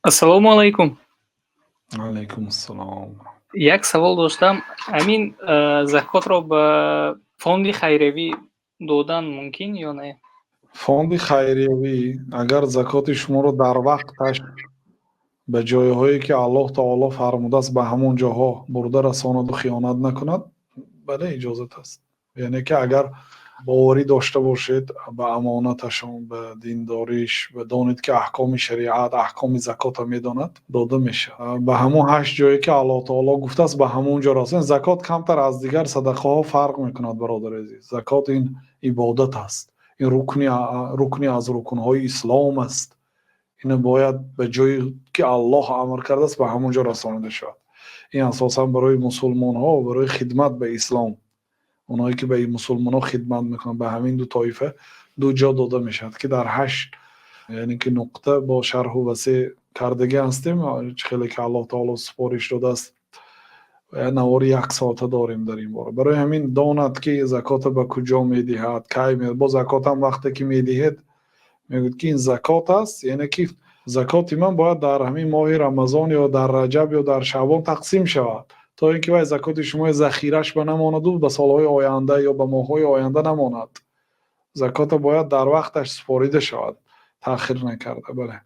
Ассалому алайкум. Алайкум ассалом. Як савол доштам. Ҳамин закотро ба фонди хайриявӣ додан мумкин ё не? Фонди хайриявӣ, агар закоти шуморо дар вақташ ба ҷойҳое, ки Аллоҳ таоло фармудааст, ба ҳамон ҷоҳо бурда расонаду хиёнат накунад, бале, иҷозат аст. Яъне ки агар боварӣ дошта бошед ба амонаташон, ба диндориш, ва донед, ки аҳкоми шариат, аҳкоми закотро медонад, дода мешавад ба ҳамон ҳашт ҷое, ки Аллоҳ таоло гуфтааст, ба ҳамон ҷо расон. Закот камтар аз дигар садақаҳо фарқ мекунад, бародари азиз. Закот ин ибодат аст, ин рукни аз рукнҳои ислом аст. Ина бояд ба ҷое, ки Аллоҳ амр кардааст, ба ҳамон ҷо расонида шавад. Ин асосан барои мусулмонҳо, барои хидмат ба ислом, онҳое ки ба мусулмонҳо хидмат мекунанд, ба ҳамин ду тоифа ду ҷо дода мешавад, ки дар ҳашт, яъне ки нуқта бо шарҳу васеъ кардагӣ ҳастем, чӣ хеле ки Аллоҳ таоло супориш додааст. Навори як соата дорем дар ин бора. Барои ҳамин донад, ки закота ба куҷо медиҳад, кай. Бо закотам вақте ки медиҳед, мегӯяд, ки ин закот аст, яъне ки закоти ман бояд дар ҳамин моҳи Рамазон ё дар Раҷаб ё дар Шаъбон тақсим шавад, то ин ки вай закоти шумо захираш ба намонаду ба солҳои оянда ё ба моҳҳои оянда намонад. Закота бояд дар вақташ супорида шавад, таъхир накарда, бале.